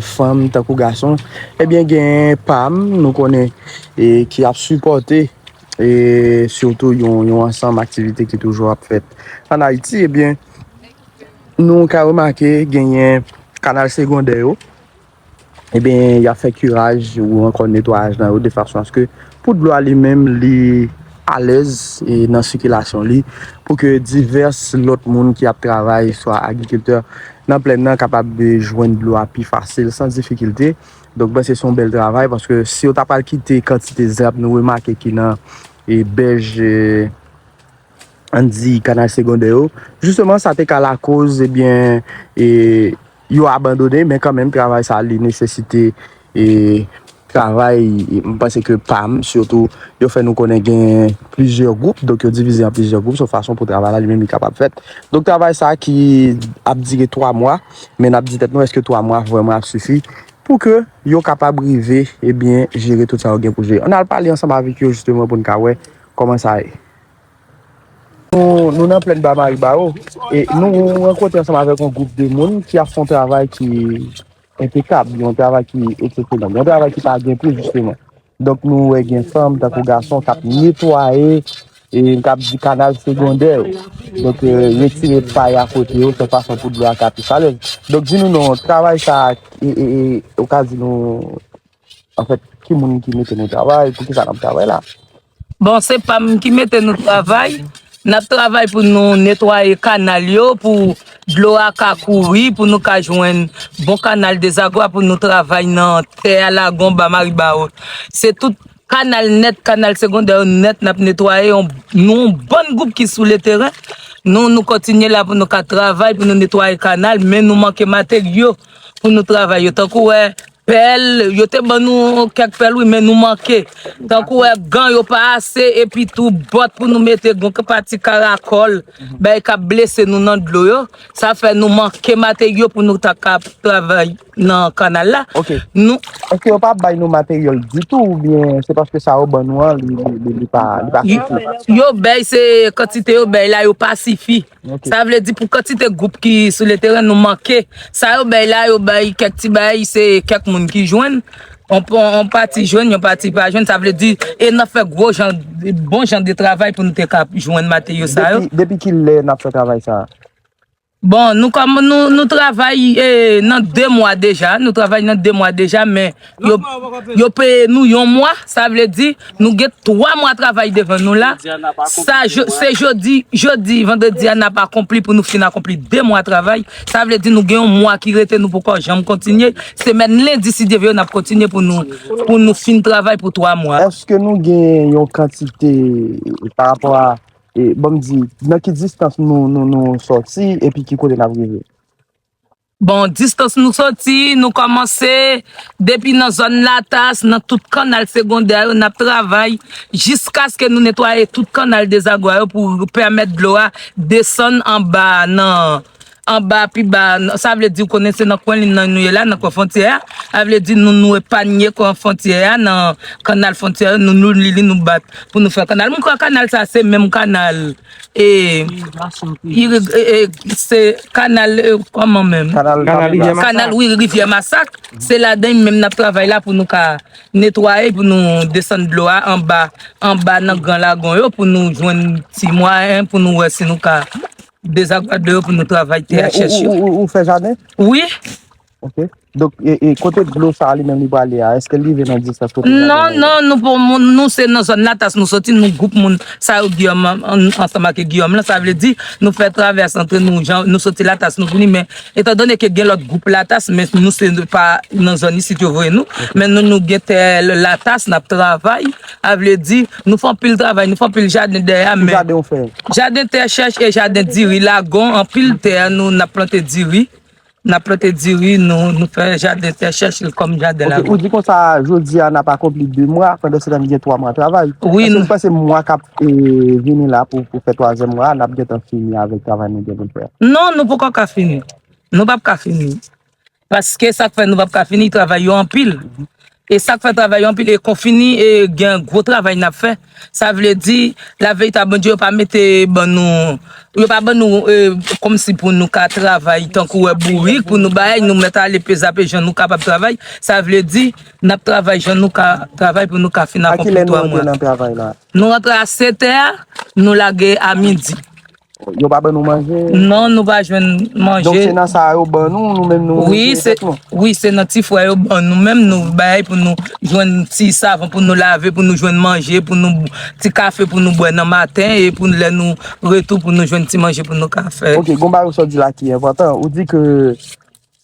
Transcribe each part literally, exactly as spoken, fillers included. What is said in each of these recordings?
fanm tankou gason, ebyen, gen pam, nou konnen, e, ki ap sipòte, e, sitou yon, yon ansanm aktivite ki toujou ap fèt ann Ayiti, ebyen, nou ka remake genyen kanal segondè yo, ebyen, y ap fè kiraj ou ankò netwayaj nan yo de fason aske pou dlo a li menm li alèz, e, nan sikilasyon li, pou ke divès lòt moun ki ap travay, swa agrikiltè nan plèn nan, kapab, e, jwenn dlo a pi fasil, san difikilte. Donk, mwen panse se yon bèl travay, paske si yo ta pral kite kantite zab nou remake ki nan, e, bèj, e, ann di kanal segondè yo, jisteman, sa te ka lakoz, ebyen, e, yo abandone, men kanmenm, travay sa, li nesesite, e, travay, e, m panse ke pam, sitou, yo fè nou konnen gen plizyè gwoup, donk yo divize an plizyè gwoup, se yon fason pou travay la, li menm, li kapab fèt. Donk, travay sa ki ap dire twa mwa, men n ap di tèt nou, èske twa mwa vrèman ap sifi pou ke yo kapab rive, ebyen, jere tout sa yo gen pou jere. Ann al pale ansanm avèk yo, jisteman, pou n ka wè kòman sa ye. Nou, nou nan plèn Ba Maribawo, e nou rankontre ansanm avèk yon gwoup de moun ki ap fè yon travay ki enpekab, yon travay ki eksepsyonèl, yon travay ki pa gen pri, jisteman. Donk, nou wè gen fanm tankou gason k ap netwaye, e, k ap di kanal segondè yo. Donk, e, retire pay a kote yo, se fason pou dlo a ka pi salèz. Donk, di nou non, travay sa, e, e, e, ou ka di nou, anfèt, ki moun ki mete nou travay, poukisa n ap travay la? Bon, se pa m ki mete nou travay. N ap travay pou nou netwaye kanal yo, pou dlo a ka kouri, pou nou ka jwenn bon kanal dezagwa, pou nou travay nan tè a lagon Ba Maribawo. Se tout kanal nèt, kanal segondè yo nèt, n ap netwaye. Yon, nou yon bann gwoup ki sou le teren. Nou, nou kontinye la pou nou ka travay, pou nou netwaye kanal, men nou manke materyo pou nou travay yo. Tankou wè, pèl, yo te ban nou kèk pèl, wi, men nou manke. Tankou wè, gan yo pa ase, epi tou bòt pou nou mete, gon pati karakòl, bay k ap blese nou nan dlo yo. Sa fè nou manke materyo pou nou ta ka travay nan kanal la. Ok. Nou Èske yo pa bay nou materyèl ditou, oubyen se paske sa yo ban nou an, li, li, li, li pa, li pa sifi? Yo bay, se kantite yo bay la, yo pa sifi. Ok. Sa vle di pou kantite gwoup ki sou le teren, nou manke. Sa yo bay la, yo bay kèk ti bay, se kèk moun ki jwenn. On, on, on pati jwenn, yon pati pa jwenn. Sa vle di, e n ap fè gwo jan, bon jan de travay pou nou te ka jwenn materyo sa yo. Depi, depi ki lè n ap fè travay sa a? Bon, nou kòm nou, nou travay, e, nan de mwa deja. Nou travay nan de mwa deja, men yo, yo peye nou yon mwa. Sa vle di, nou gen twa mwa travay devan nou la. Sa, se jodi, jodi, vandredi a n ap akonpli pou nou fin akonpli de mwa travay. Sa vle di, nou gen yon mwa ki rete, nou poko janm kontinye. Semèn lendi, si Dye vle, n ap kontinye pou nou, pou nou fin travay pou twa mwa. Èske nou gen yon kantite, e, pa rapò a, e, ban m di, nan ki distans nou, nou, nou sòti, epi ki kote n ap rive? Bon, distans nou soti, nou kòmanse depi nan zòn Latas, nan tout kanal segondè yo, n ap travay jiskaske nou netwaye tout kanal dezagwa yo pou pèmèt dlo a desann anba, nan, anba, pi ba. Sa vle di, ou konnen se nan kwen li nan nou ye la, nan kwen fwontyè a. Sa vle di, nou, nou epanye kwen fwontyè a, nan kanal fwontyè yo, nou, nou li, li, nou bat pou nou fè kanal. Mwen kwè kanal sa, se menm kanal, e, iri-, e, e, se kanal, e, kòman menm? Kanal Rivyè Masak. Kanal, wi, Rivyè Masak. Se ladan li menm n ap travay la pou nou ka netwaye, pou nou desann dlo a anba, anba nan gran lagon yo, pou nou jwenn ti mwayen, pou nou wè si nou ka dezagwa dlo yo, pou nou travay T H S yo. Ou, ou, ou, ou fè jaden? Wi. Ok. Donk, e, e kote dlo sa a li menm li prale a, èske li rive nan distans kote jaden an ye? Non, non, nou pou moun, nou se nan zòn Latas nou soti, nou gwoup moun sa yo, Guillaume, an, ansanm ak Guillaume lan, sa vle di, nou fè travès antre nou, jan, nou soti Latas, nou vini, men etandone ke gen lòt gwoup Latas, men nou se pa nan zòn isit yo voye nou, men nou, nou gen tè Latas, n ap travay, sa vle di, nou fè anpil travay, nou fè anpil jaden dèyè a, men jaden ou fè? Jaden tè chèch e jaden diri, lagon, anpil tè, nou, n ap plante diri. N ap plante diri, nou, nou fè jaden tè chèch kòm jaden lagon. Ok, ou di konsa, jodi a, n ap akonpli de mwa, pandan se tan, gen twa mwa travay. Wi. Èske nou panse mwa k ap, e, vini la pou, pou fè twazyèm mwa a, n ap gentan fini avèk travay nou gen pou n fè a? Non, nou poko ka fini. Nou p ap ka fini. Paske sa k fè nou p ap ka fini, travay yo anpil. E sa k fè travay yo anpil, e konfini, e gen gwo travay n ap fè. Sa vle di, laverite a Bondye, yo pa mete ban nou, yo pa ban nou, e, kòmsi pou nou ka travay tankou wè bourik, pou nou bay, nou mèt ale pezape jan nou kapab travay. Sa vle di, n ap travay jan nou ka travay pou nou ka fin akonpli twa mwa. A ki lè nou rantre nan travay la? Nou rantre a sèt è, nou lage a midi. Yo pa ban nou manje? Non, nou pa jwenn manje. Donk se nan sa yo ban nou, nou menm nou retire tèt nou? Wi, se nan ti fwa yo ban nou menm, nou bay pou nou jwenn ti savon pou nou lave, pou nou jwenn manje, pou nou ti kafe pou nou bwè nan maten, e pou lè nou retou pou nou jwenn ti manje pou nou ka fè. Ok, gon bagay ou sot di la ki enpòtan. Ou di ke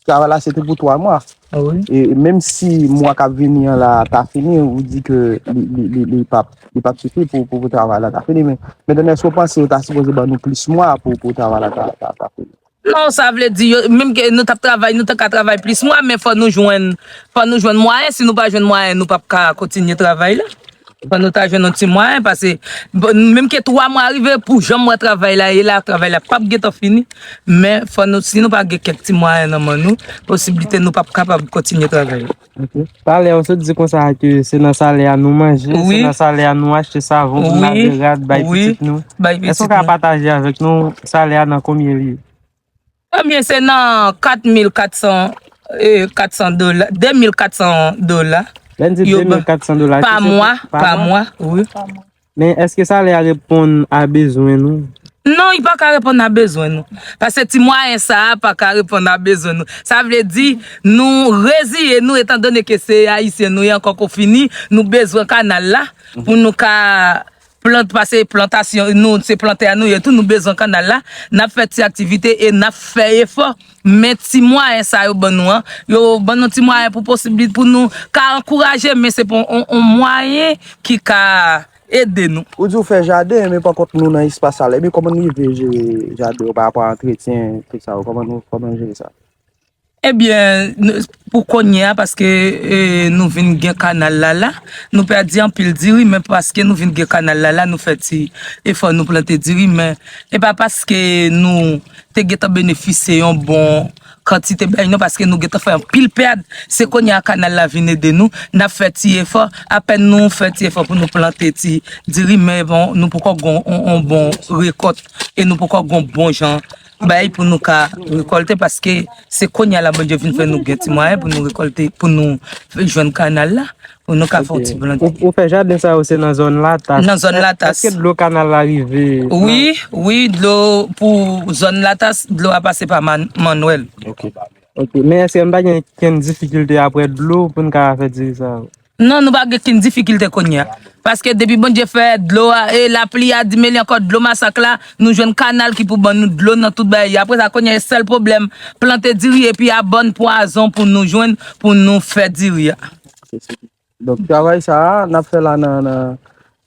travay la se te pou twa mwa. Wi. E menm si mwa k ap vini an la ta fini, ou di ke li, li, li, li p ap, li p ap sifi pou, pou, pou travay la ta fini. Men, mentnan, èske w panse yo ta sipoze ban nou plis mwa pou, pou travay la ta, ta, ta fini? Non, sa vle di, yo, menm ke nou t ap travay, nou te ka travay plis mwa, men fò nou jwenn, fò nou jwenn mwayen. Si nou pa jwenn mwayen, nou p ap ka kontinye travay la. Fò nou ta jwenn yon ti mwayen, paske, bon, menm ke twa mwa rive, pou jan m wè travay la ye la, travay la p ap gentan fini. Men fò nou, si nou pa gen kèk ti mwayen nan men nou, posiblite nou p ap kapab kontinye travay la. Ok. Talè, ou sot di konsa ke se nan salè a nou manje, se nan salè a nou achte savon pou n lave rad, bay pitit nou. Èske w ka pataje avèk nou salè a nan konbyen li ye? Ebyen, se nan kat mil kat san, e, kat san dola, de mil kat san dola. Lè n di de mil kat san dola, pa mwa, pa mwa, wi. Men èske salè a reponn a bezwen nou? Non, li pa ka reponn a bezwen nou. Paske ti mwayen sa a pa ka reponn a bezwen nou. Sa vle di, nou reziye nou, etandone ke se Ayisyen nou ye ankò konfini, nou bezwen kanal la pou nou ka plant, paske plantasyon, nou, se plantè a nou ye tou, nou bezwen kanal la, n ap fè ti aktivite e n ap fè efò. Men ti mwayen sa yo ban nou an, yo ban nou ti mwayen pou posiblite pou nou ka ankouraje, men se pa yon, yon mwayen ki ka ede nou. Ou di w fè jaden, men pa kont nou nan espas sa la. Ebyen, kòman nou rive jere jaden yo pa rapò a antretyen, tout sa yo? Kòman nou, kòman nou jere sa? Ebyen, n-, pou kounye a, paske, e, nou vin gen kanal la la, nou pèdi anpil diri, men paske nou vin gen kanal la la, nou fè ti efò, nou plante diri, men e pa paske nou te gentan benefisye yon bon kantite bay, non, paske nou gentan fè anpil pèd. Se kounye a kanal la vin ede nou, n ap fè ti efò, apèn nou fè ti efò pou nou plante ti diri, men bon, nou poko gon on, on bon rekòt e nou poko gon bon jan bay pou nou ka rekòlte, paske se kounye a la Bondye vin fè nou gen ti mwayen pou nou rekòlte, pou nou jwenn kanal la, pou nou ka fè yon ti plante. Ou, ou fè jaden sa yo, se nan zòn Latas. Nan zòn Latas. Èske dlo kanal la rive? Wi, wi, dlo pou zòn Latas, dlo a pase pa Man-, Mannwèl. Ok. Ok, men èske n pa gen kenn difikilte apre dlo pou n ka fè diri sa yo? Non, nou pa gen kenn difikilte kounye a. Paske depi Bondye fè dlo a, e lapli a, di men li ankò dlo masak la, nou jwenn kanal ki pou ban nou dlo nan tout bagay. Apre sa, kounye a, sèl pwoblèm, plante diri epi abòn pwazon pou nou jwenn, pou nou fè diri a. Donk, travay sa a, n ap fè la nan, nan,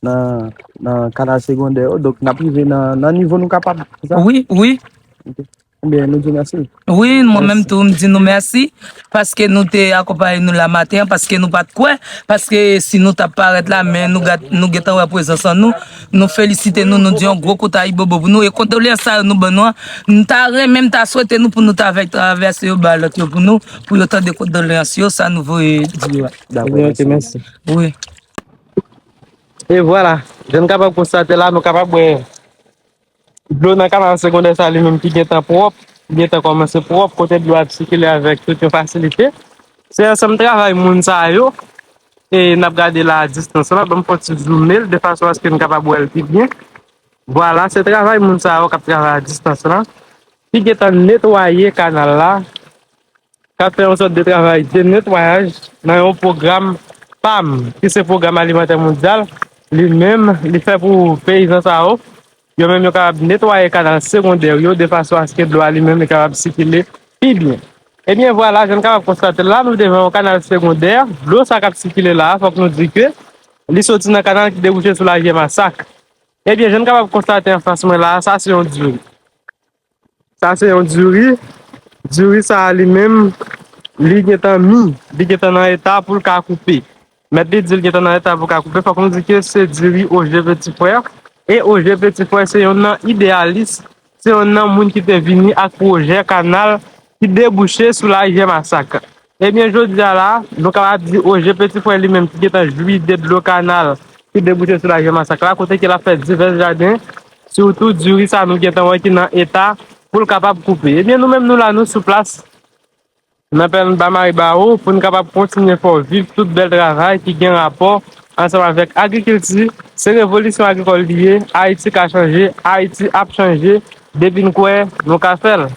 nan, nan kanal segondè yo. Donk, n ap rive nan, nan nivo nou kapab, se sa? Wi, wi. Ok. Ebyen, nou di mèsi. Wi, mwen menm tou, m di nou mèsi, paske nou te akonpaye nou la maten an, paske nou pa t kwè, paske si nou t ap parèt la, men nou gat-, nou gentan wè prezans an nou, nou felisite nou, nou di yon gwo kout ayibobo pou nou, e kondoleyans sa yo nou ban nou an, m ta renmen, m ta swete nou pou nou ta fè travèse yo ba lòt yo pou nou, pou yo tande kondoleyans yo, sa nou voye di yo a. Dakò, mèsi. Wi. E vwala, jan n kapab konstate la, nou kapab wè dlo nan kanal segondè sa li menm ki gentan pwòp, ki gentan kòmanse pwòp, kote dlo ap sikile avèk tout yon fasilite. Se ansanm travay moun sa yo, e n ap gade la a distans la, ban m fè yon ti zoome l de fason aske n kapab wè l pi byen. Vwala, se travay moun sa yo k ap travay a distans la, ki gentan netwaye kanal la, k ap fè yon sòt de travay de netwayaj nan yon pwogram pam, ki se Pwogram Alimantè Mondyal, li menm, li fè pou peyizan sa yo. Yo menm, yo kapab netwaye kanal segondè yo de fason aske dlo a li menm li kapab sikile pi byen. Ebyen, vwala, jan n kapab konstate la, nou devan yon kanal segondè. Dlo sa k ap sikile la a, fòk nou di ke li soti nan kanal ki debouche sou larivyè Masak. Ebyen, jan n kapab konstate anfas mwen la a, sa se yon diri. Sa se yon diri. Diri sa a li menm, li gentan mi, li gentan nan eta pou l ka koupe. Mèt li di l gentan nan eta pou l ka koupe, fòk nou di ke se diri Oje Petit Frère. E Oje Petit Frère se yonn nan ideyalis, se yonn nan moun ki te vini ak pwojè kanal ki debouche sou larivyè Masak. Ebyen, jodi a la, nou kapab di O G Petit Frère li menm ki gentan jwi de dlo kanal ki debouche sou larivyè Masak la, kote ke l ap fè divès jaden, sitou diri sa nou gentan wè ki nan eta pou l kapab koupe. Ebyen, nou menm nou la, nou sou plas, nan pèn ba Maribawo, pou n kapab kontinye fè w viv tout bèl travay ki gen rapò ansanm avèk agrikilti. Se revolisyon agrikòl li ye. Ayiti ka chanje, Ayiti ap chanje. Depi n kwè, nou ka fè l.